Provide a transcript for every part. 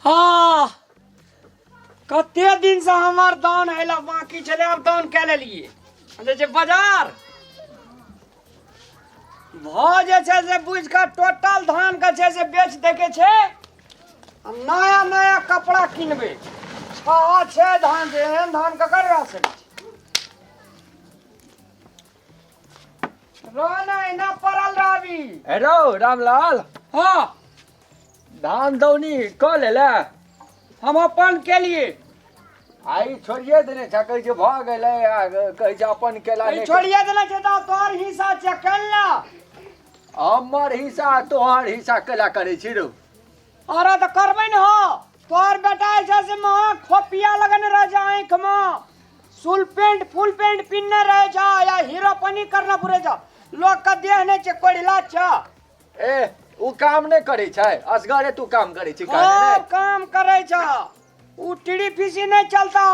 हाँ, कते दिन से हमर दान अयला बाकी छलै, आब दान कए लेलियै। जे छै बाजार भऽ जे छै से बुझि कऽ टोटल धानके छै से बेच दैके छै आ नया नया कपड़ा किनबै। छह छै धान छै, एहन धान ककर रह सकै छै? रह ना, एना पड़ल रहबी। हेलो रामलाल। हाँ। धान दौनी कऽ लेले? हम अपन केलिए। आइ छोड़िए देने छ, कहै छै भऽ गेलै, आ कहै छै अपन केला। ई छोड़िए देने छै तऽ तोहर हिस्सा छै, केल ना। हमर हिस्सा तोहर हिस्सा केला करै छी रौ? अरे तऽ करबै ने हो। तोहर बेटा जे छै से महा खोपिया लगने रहै छै, आँखिमे फुल पेंट फुल पेंट पिन्हने रहै छै या हीरो पनी करना पुरे छै। लोकके देह नहि छै, कोढ़िला छै। ए, उ काम नहि करै छै, असगरे तू काम करै छी कहने? खूब नहि काम करै छ उ। टीडी फीसी नहि चलता।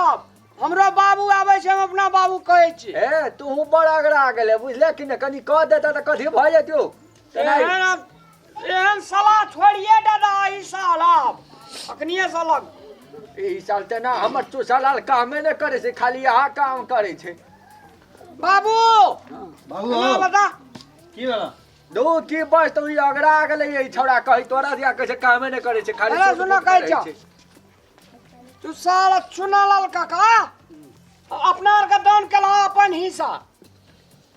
हमरो बाबू आबै छै, हम अपना बाबू कहै छी। ए, तू बड़ अगरा गेले, बुझले कि ने? कनि कह देता तऽ कथी भऽ जेतौ तेना? एहन एहन सलाह छोड़िए दादा, ई साल आब अखनिए से अलग। ई साल तेना हमर चूसालाल कामे नहि करै छै, खाली अहाँ काम करै छै। बाबू। बाबू। एना बता। की भेल? दू की बस, तऽ ई अगरा गेलै ई छौड़ा। कहै तोरा दिया कहै छै कामे नहि करै छै, खाली अरे सुट सुनो, पुट कहै करै छौ। छै। तू साला चुनालाल काका अपना आरके दान केलहा अपन हिस्सा।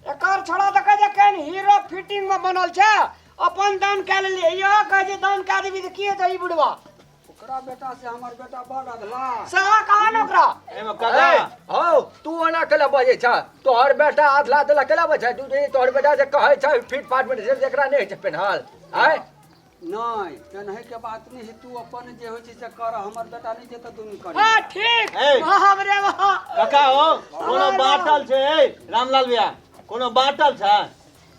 एकर छोड़ा तऽ कहै छै केहन हीरो फिटिंग मे बनल छै, अपन दान कए लेलियै। इहो कहै छै दान कए देबी तऽ की हेतै ई बुढ़वा? ओकरा बेटा से हमर बेटा बड़ अधला। सएह कहा ने ओकरा। एमे काका। ए, हौ, तू ओना केला बजै छ? तोहर बेटा अधला देला केला बजै छै? तू तोहर बेटा जे कहै छै फिट फाट में छै, जेकरा नहि होइ छै पेन्हल आय। नहि, पेन्है के बात नहि है। तू अपन जे होइ छै से कर, हमर बेटा नहि जेतै दुनू करे। हाँ ठीक। ए। बाप रे बाप। काका हो, कोनो बाटल छै? ए रामलाल भैया, कोनो बाटल छै?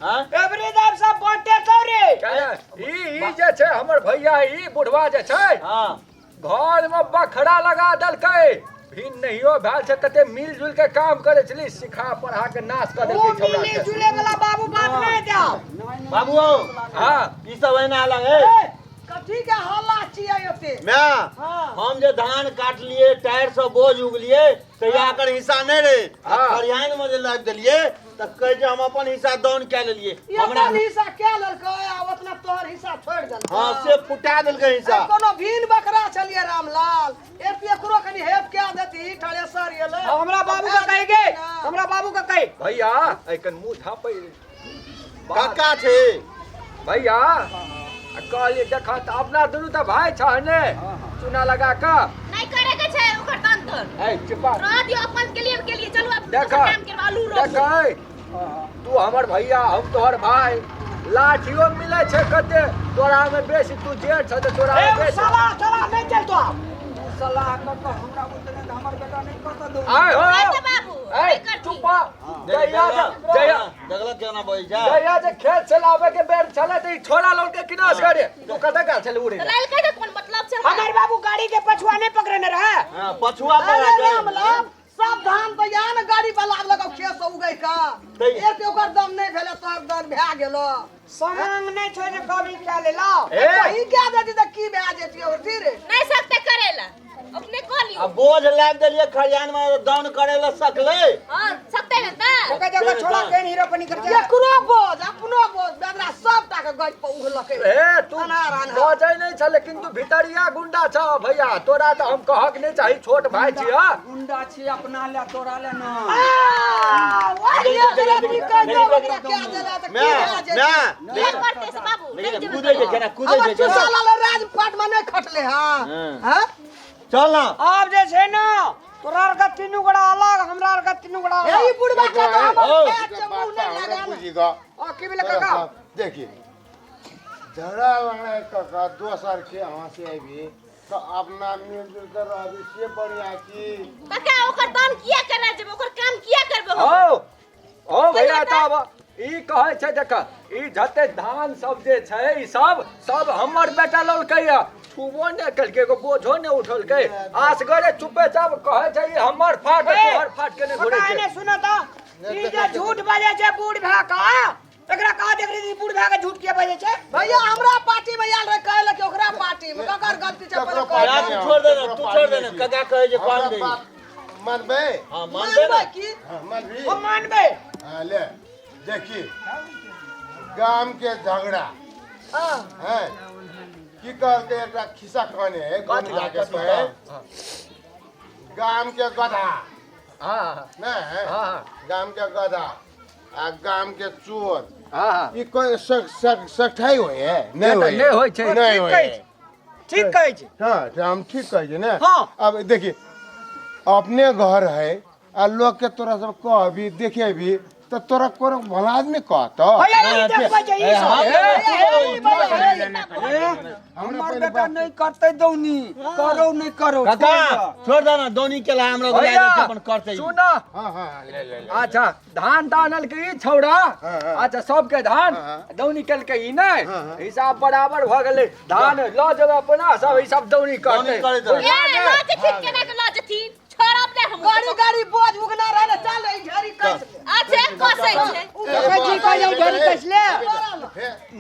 हाँ। एबरी दाब सब बांटे छौ रे। ई ई जे छै हमर भैया, ई बुढ़वा जे छै, घर में बखरा लगा देलकै। भिन नहियो भेल छै, कते मिल जुल के काम करे छली, सिखा पढ़ा के नाश कऽ ओ देलकै छौड़ा मिली के। जुले वाला बाबू बात नहीं दे। बाबू हो। हाँ। ई सब एना अलग ए। कथी के हल्ला छियै ओते? माय। हाँ। हम जे धान काटलिए, टायर से बोझ उगलिए, तहिया एकर हिस्सा नहि रहे। आ खरिहान में जे लाबि देलिए तऽ कहै छै हम अपन हिस्सा दान कए लेलिए। ई हमरा अपन हिस्सा कए लेलकै आ ओतना तोहर हिस्सा छोड़ि देलकै? हाँ, से फुटा देलकै हिस्सा। ए, कोनो भीन बकरा छलियै रामलाल, एक एकरो कनि हेल्प कए देती। थ्रेसर एलै। हमरा बाबू के कही गे, हमरा बाबू के कही। भैया, एखन मुँह झापै। काका छै। भैया, आ कहलियै देखा तऽ अपना दुनू तऽ भाय छह ने, चूना लगा कऽ नहीं करे के छै ओकर दान तो। ए चिपा। रह दियो, अपन के लिए के लिए। चलू अब देख। दोसर काम करबा, आलू रोपू। देखै, तू हमर भैया, हम तोहर भाय, लाठियो मिलै छै कते। तोरा में बेसी, तू जेठ छ तऽ तोरा ए में बेसी। साला साला नहीं चलतो आब। तू सलाह कऽ कऽ हमरा बुझने तऽ हमर बेटा नहि करतऽ दू। आय हो। नहीं तऽ बाबू, ए नहीं करती। चुप जहिया जे जहिया देखलक केना बजै छै। जहिया जे खेत चलाबै के बेर छलै तऽ ई छोड़ा लौट के किनास करे। तू कतऽ गेल छलै उड़े? तऽ लाइल के कोन मतलब छै हमरा? हमर बाबू गाड़ी के पछुआ नहीं पकड़ने रहे। हाँ, पछुआ पर अरे आ जाए। रामलाल, सब धान तऽ इएह ने गाड़ी पर लादलक खेत से उगै का। एक ओकर दम नहि भेलै, तोहर दम भए गेलो। समांग नहीं छोड़ जे कभी क्या ले ला। ए कहीं कए देती तऽ की भए जेती और रे? नहीं सकते करेला, अपने कऽ लियो। आ बोझ लाबि देलियै खरिहान में, दान करे ला सकलै? हाँ, सकते है तऽ। ओके जगह छोड़ा केन हीरो पनी कर जा। एकरो बोझ अपनो बोझ बेदरा सब टा के गाड़ी पर उगलकै। ए, तू अनार अनार। बजै नहि छ, लेकिन तू भितरिया गुंडा छ भैया। तोरा तऽ हम कहक नहि चाही, छोट भाय छी। हँ। गुंडा छी अपना ले, तोरा ले ना। माय माय। नहीं करते से बाबू, नहीं जेबै। कूदै छै केना, कूदै हमर छै केना। चूसा लाल राजपाट में नहीं खटले। हाँ। हाँ। हाँ? चल ना। आब जे छै ना तोरा आर के तीनू गोड़ा अलग, हमरा आर के तीनू गोड़ा यही अलग। बुढ़वा के तो हमर ओ, पैर के मुंह बात नहीं हमरा लगा। बुझी गऽ। आ की भेलै काका? देखिए, झगड़ा लड़ाई कऽ कऽ दोसर के हँसी आबी तऽ अपना मिलजुल कऽ रहबी से बढ़िआँ की? काका, ओकर दान किया करे जेबै? ओकर काम किया करबै हम? हौ हौ भैया, तब ई कहै छै, देख, ई जते धान सब जे छै, ई सब सब हमर बेटा लौलकै या छुबो नहि केलकै, एगो बोझो नहि उठौलकै, असगरे चुपे चाप कहै छै ई हमर फाट ए, तोहर फाट के नहि घुरै काका छै। एने सुन तऽ, ई जे झूठ बजै छै बूढ़ भए कऽ। एकरा कहा देख रही बूढ़ भए के झूठ किया बजै छै? भैया हमरा पार्टी में आयल रहे कहले कि ओकरा पार्टी में ककर गलती छै पहिले ककरो कह। पार्टी तू छोड़ दे ना, तू छोड़ दे ना, काका कहै जे हमरा कौन दे। बात मानबै? हाँ, मानबै ना। मानबै की? हाँ, मानबी? हम मानबै। हाँ, ले देखी गाम के झगड़ा हाँ। है की कहलकै एकटा खिस्सा कहने है कथी? गोविंदा के कथी? पे गाम के गधा हाँ नहीं हाँ गाम के गधा आ गाम के चोर हाँ ई कोई सक सक सठाई होय है नहीं होय नहि होइ छै। नहीं ठीक होय कहै छै। ठीक कहै छै। हाँ तो हम ठीक कहै छियै ने। हाँ। अब देखिए अपने घर है आ लोग के तोरा सब कहबी देखेबी तो तोरा कोनो भला आदमी कहतो? भैया ई देखबै छै ई सब। हमर बेटा नहीं करते दौनी, करो नहीं करो। काका छोड़ दे ना, दौनी के ला हमरा भैया अपन करते। सुन। हाँ हाँ, ले ले ले। अच्छा धान तानल के ई छौड़ा। हाँ, हाँ। अच्छा सबके धान हाँ, हाँ। दौनी केलकै ई नहि। हाँ, हाँ। हिसाब बराबर भऽ गेलै, धान लऽ जेबै अपना सब, ई सब दौनी करतै। करैत रहतै। ए लऽ जेथिन, केना के लऽ जेथिन? छोड़ब नहि हम। गाड़ी गाड़ी बोझ उगना रहे ने, चल ई ढेरी कस ले। अच्छा कसै छै। देखै छी कहियो ढेरी कसले?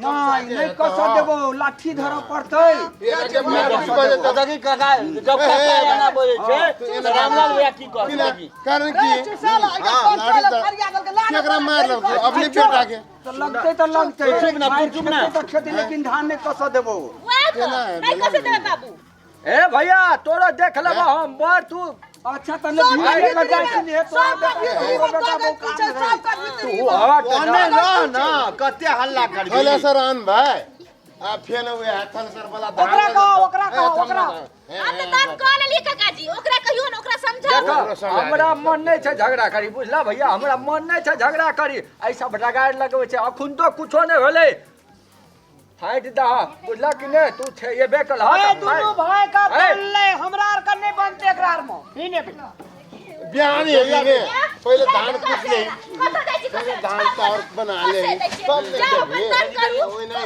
नहीं नहीं कस देबो, लाठी धरऽ पड़तै। देखी काका, जब काका एना बोलै छै तऽ रामलाल भैया की कहतै? कारण रे की चुसाला एकर हाँ, कौन लाठी चल धर- फरिया देलकै लाठी। केकरा मार लेलकै अपने बेटा के? तऽ लगतै तऽ लगतै, चुप ना, तू चुप ना। खेतै तऽ खेती, लेकिन धान नहि कसऽ देबो। वएह तऽ केना है? नहि कसै देबै बाबू। ए भैया तोरो देख लेबो हम बड़ तू। अच्छा तऽ नहि सब भिड़े लऽ जाइ छी ने, तोरा सबका बेटा भीतरी तोरो में बेटा तो बहुत गलती छै, काम है। सबका भीतरी तू में। हट ओने ना। रह ना, कते हल्ला करबी? थलेसर आन भाई आ फेन उहे थलेसर वाला धान ओकरा लऽ कहो, जेतौ। ओकरा ए, कहो, थम ओकरा। ना। ए, हम तऽ ए, दान कऽ लेलियै काकाजी, ओकरा कहियौ ने, ओकरा समझाउ। देखो हमरा मन नहि छै झगड़ा करी, बुझला भैया? हमरा मन नहि छै झगड़ा करी। एहि सब रगाड़ लगबै छै, अखन तो कुछो नहि भेलै। फाटि दह, बुझला कि नहि? तू छै एबे कलह ए तऽ दुनू भाई का ए। बनलै, हमरा आर के नहि बनतै एकरा आर मे। ई नहि बिहान हेबी ने पहिले धान कुट ले, कतऽ जाइ छी? पहिले कसै? धान चाउर बना ले, तब ने जाउ अपन देबही। दान करू। ओहि नहि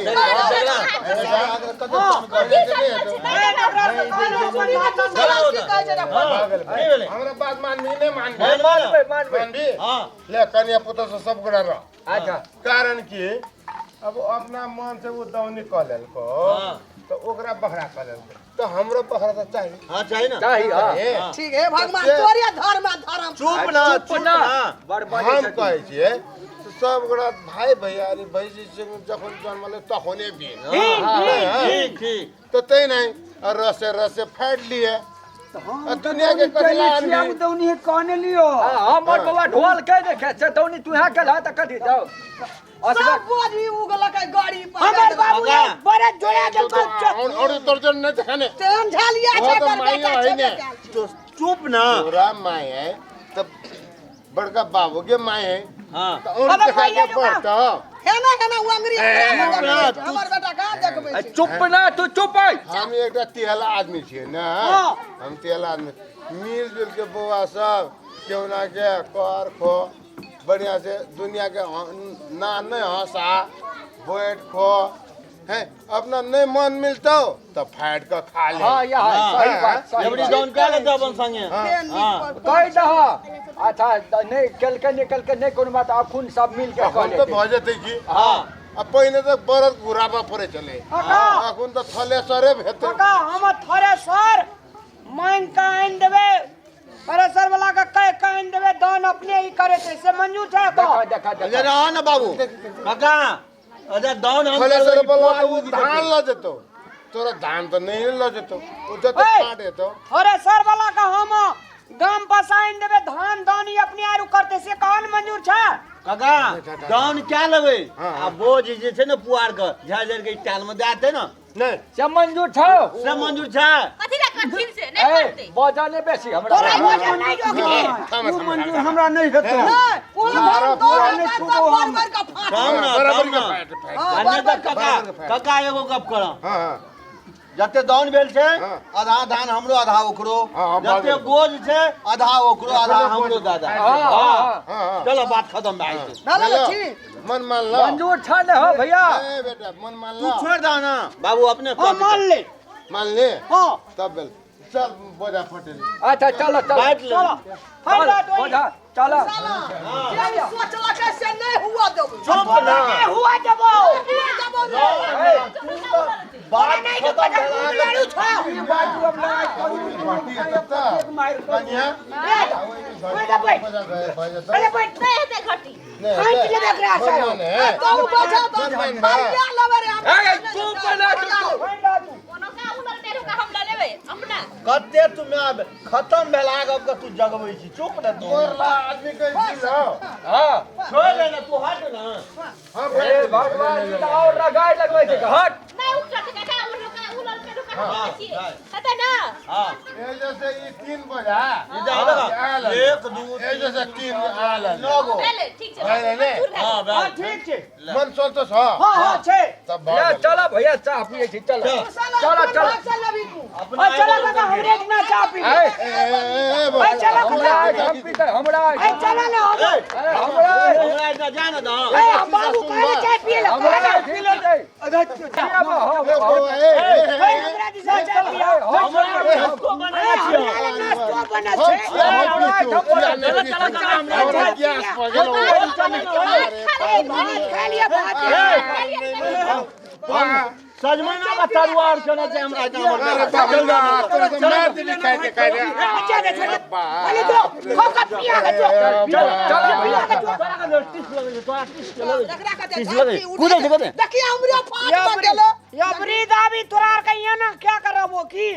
हमरा बात मानबी नहि मानबी? मानबै मानबै। मानबी? हाँ। ले कनिया पुतोह से सब गोरा रह। अच्छा। कारण कि अब अपना मन से वो दौनी कऽ लेलको हाँ। तऽ ओकरा बखरा कऽ लेलको तऽ हमरो बखरा तऽ चाही। हाँ चाही ना। चाही हाँ। हे, ठीक है भगवान तोरे धर्म आ धर्म। चुप ना, चुप चुप ना ना। बड़ बजै हम छै तू। कहै छियै से सब गोरा भाइ भैयारी भैंसी जखन जन्मलै तखने भेल। हाँ, ठीक ठीक। तऽ तै नहि आ रसे रसे फाड़ि लिए तऽ हम आ दुनिया के दौनी केने कथी ला छियै, आनबी? ओ दौनी है कहने लियो। हाँ, हमर बौआ ढोल के देखे छै दौनी तू यहाँ केलह तऽ कथी जाउ सब बोझ ही उगलकै गाड़ी पर। हमर बाबू काका। बड़े जोड़ा देलकै। और और तोर जन नहि देखने तेहन झालिया वो छै तो एकर माइयो बेटा है छेबे ने। कयल छै। तो चुप ना। तोरा my है तऽ बड़का बाबू के my है हाँ। तऽ और अबे देखा के माइये जो पड़तौ। हेना हेना ओ अंगरी चुप ना, हमर बेटा कहाँ देखबै छै? चुप ना तू, चुप है। हम एकटा तेहला आदमी छियै ने। हाँ। हम तेहला आदमी मिल जुल के बौआ सब केहुना के कर खो बढ़िया से, दुनिया के ना नहीं हंसा बैठ खो है, अपना नहीं मन मिलतो तो फाड़ के खा ले। हाँ यह हाँ। सही बात, सही एबरी बात। दौन कए लेतै अपन संगे। फेन नीक हाँ। पर- कहि दह। अच्छा नहि केलकै नहि केलकै नहि कोनो बात, अखुन सब मिल के कऽ अखन तऽ लेतै। भऽ जेतै की। हाँ। आ पहिने तऽ बरद घुराबऽ पड़ै छलै, काका। अखन तऽ थलेसरे हेतै। काका हम थ्रेसर मांगि के आनि देबै, थ्रेसर वाला के कहि के आनि देबै, दान अपने ही करे छै से मंजूर छै? देखा देखा अरे देखा। रह ना बाबू काका, अच्छा दौन हम थलेसर करबै, वाला पुआल तऽ ओ उगि धान जेतै। लऽ जेतौ, तोरा धान तऽ नहि लऽ जेतौ, ओ जते ओए! फाट हेतौ। थ्रेसर वाला के हम गाम पर से आनि देबै, धान दान ही अपने आरू करतै से कहन मंजूर छै? काका दौन क्या लेबै हाँ, आ बोझ जे छै ने पुआर के झाड़ि झाड़ि के टाल में दए देतै ने। नहि से मंजूर छौ? से मंजूर छै। कथी लए करथिन से नहि ए करतै। बजऽ नहि बेसी हमरा। तोरा बजऽ नहि जोगनी। थाम, ओ थाम, मंजूर थाम। हमरा नहि हेतौ। नहि, ओ धान पूरा दौड़ नहि के छुबो सब हम। बड़ बड़ के फाट। तब ना, बराबर तब के ना। फाट फाट। हाँ, आ नहि तऽ बराबर के काका बराबर के फाट। काका एगो गप करऽ। हाँ हाँ। जते दाउन भेल छै हाँ। आधा धान हमरो आधा ओकरो। हाँ, हाँ, जते भऽ गेल। बोझ छै आधा ओकरो आधा हमरो दादा। हाँ, हाँ, हाँ। हाँ हाँ। चलो बात खत्म भए गेल। भेलै हेलो, ठीक। मन मान लो। मंजूर छ ने हो भैया? ए बेटा मन मान तू लो। छोड़ दे ना बाबू अपने हाँ कर मान ले। मान ले। हाँ। तब भेल चल बोझा फटेली। अच्छा चलो चलो। बाँटि ले। चल बोझा चलो। जे सोचलकै से नहि हुआ देबै। चुप ना। नहीं हुआ देबो। हुआ देबो नहि। तू तऽ बात खतम भेला। ई बाजू हम लड़ाइ करू। घटी हेतौ तऽ कनिया ओए दे बैठ। बोझा भए जेतौ। अरे बैठ। नहि हेतै घटी। नहि खाँचि हेतै। लेबै एकरा से। बढ़िआँ ने है। तू बैठा तो बढ़िआँ ने। खरिया लेबै रे हम। ए, चुप ना चुप। कोनो का उमर टेढ़ो का हम लऽ लेबै अपना। कते तू my खतम भेला गप के तू जगबै छी, चुप ने तू। मरला आदमी के चीज हौ। हां छोड़ ले ना तू, हट ना। हाँ, ए भगवान जी तऽ और रगाय लगबै छै, हट। नहि उठत काका, उमर का उलर टेढ़ो का हम लेबै छियै, हेतै ना? हां। ए जैसे ई तीन बोझा ई जा लगा। आयल। एक, दू, ए जैसे तीन आयल। नौ गो। भेलै, ठीक छै। भेलै ने? मंजूर भेलै। हां, हां भेल। ठीक छै। मन संतोष हौ। हां हां छै। तब भऽ या गेलै। चलो भैया चाह पिए छी, चलो चलो चलो। अपना ओ चलो काका, हमरे इतना चाह पी। ए ए, ए, ए, ए, ए चलो हमरा काका। हम पीते हमरा। ए चलो ना हम। ए हमरा। हमरा इतना जा ना दा। ए हम बाबू काहे चाय पिए ला? हमरा पी ले दे। अरे ए, बौआ, ए, ए, ए, ए हमरा दिसा चाय पिया। हमको ए हमरा ले नाश्तो बनल हम छै। छियै, हम पीछू, किया नहि पीछू? हमरा गैस भऽ गेलौ। ए भात खा लिया भात। सजमैना का तरुआ और केना छै हमरा इतना अरे बाप रे बाप, तोरा तऽ मारि देली खाइते खाइते। अच्छा दे छोड़। अरे जो खो का पिया के जो। चलो चलो पिया के जो। एकरा कते कूदे छै कते। देखिए हमरे फाट बन गेलो। यबरी दाबी तोरा आर के यहाँ ना क्या करबो की?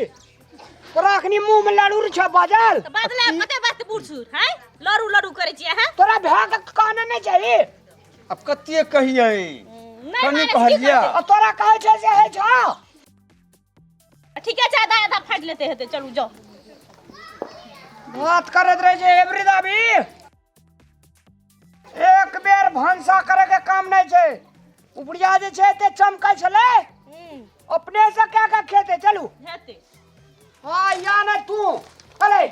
तोरा अखनी मुंह में लड़ू छ बाजल। तऽ बदला कते बात बूढ़ सूढ़ हैं, लड़ू लड़ू करै छियै अहाँ। तोरा भै के कहना नहीं चाहिए। अब कते कहियै? नहि कनी मानै छै, की कहलियै। आ तोरा कहै छै से होइ छौ। करतै? ठीके छै, आधा आधा फाटि लेते हेतै, चलू जाउ। बात करैत रहे छै एवरी दाबी। एक बेर भनसा करे के काम नहीं छै। उपरिया जे छै ते चमकै छलै। अपने से क्या क्या खेते चलू। हेतै। हाँ या नहीं तू चले।